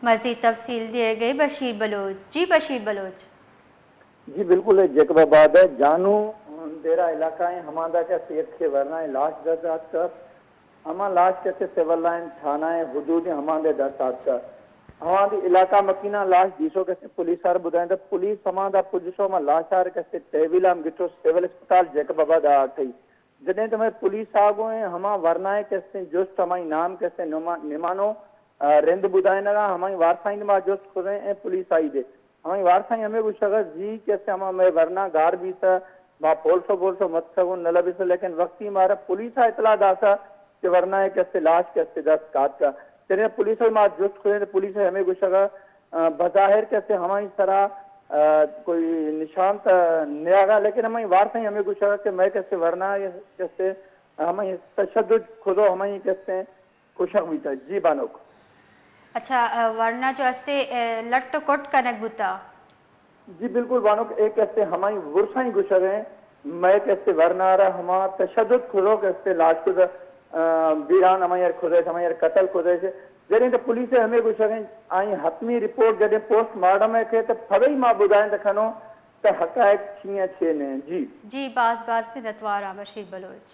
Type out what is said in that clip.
مزید تفصیل دیئے گئے بشیر بلوچ۔ جی بشیر بلوچ۔ جی بالکل، اے جیکب آباد ءِ جانو ڈیرہ علاقہ ایں، ہماندا کہ است یکے ورنائیں لاش دست آتکا۔ ہما لاش کہ است سول لائن تھانہ ءِ حدود ایں، ہماندا دست آتکا۔ ہماندی علاقہ مکیناں لاش دیسو کہ است پولیس آر بدائیں، تو پولیس ہماندا پجسو، ہما لاش آر کہ است تحویل ہم گٹو سول اسپتال جیکب آباد آ کئی۔ جنیں تو ہمے پولیس آگو ایں، ہما ورنائیں کہ استیں جست، ہمائی نام کہ استیں نما-، نمانو، آ، رند بدائینگا، ہمائی وارثائی ما جست کھدیں ایں پولیس آئی دے۔ ہمائی وارثائی ہمیں گوشگا زی کہ استیں ہما مئے ورنا گار بیسا، ما پولسو بولسو متسگوں نہ لبسا، لیکن وقتی مارا پولیس آ اطلاع داسا کہ ورنائیں کہ استیں لاش کہ استیں دست کاتکا۔ جنیں پولیس آئی ما جست کھدیں تو پولیس آئی ہمیں گوشگا آ، بظاہر کہ استیں ہمائی سرا، آ، کوئی نشان تا نیاگا، لیکن ہمائی وارثائی ہمیں گوشگا کہ مئے کہ استیں ورنا کہ استیں ہمائی تشدد کھدو ہمائی کہ استیں کشگ بیتا۔ جی بانک۔ اچھا، آ، ورنا جو استیں، آ، لٹ و کٹ کنگ بوتا؟ جی بالکل بانک، اے کہ استیں ہمائی ورثائی گوشگ ایں، مئے کہ استیں ورنا را ہما تشدد کھدو کہ استیں لاش کد، آ، بیران ہمائی ار کھدیش، ہمائی ار قتل کھدیش۔ جنیں تو پولیس ہمیں گوشگ ایں، آئی حتمی رپورٹ جنیں پوسٹ مارٹم ءَ کہ تو پدئی ما بدائیں تو کھنو تو حقائق چی ایں چی نہ ایں۔ جی۔ جی، باز باز منتوار آں بشیر بلوچ۔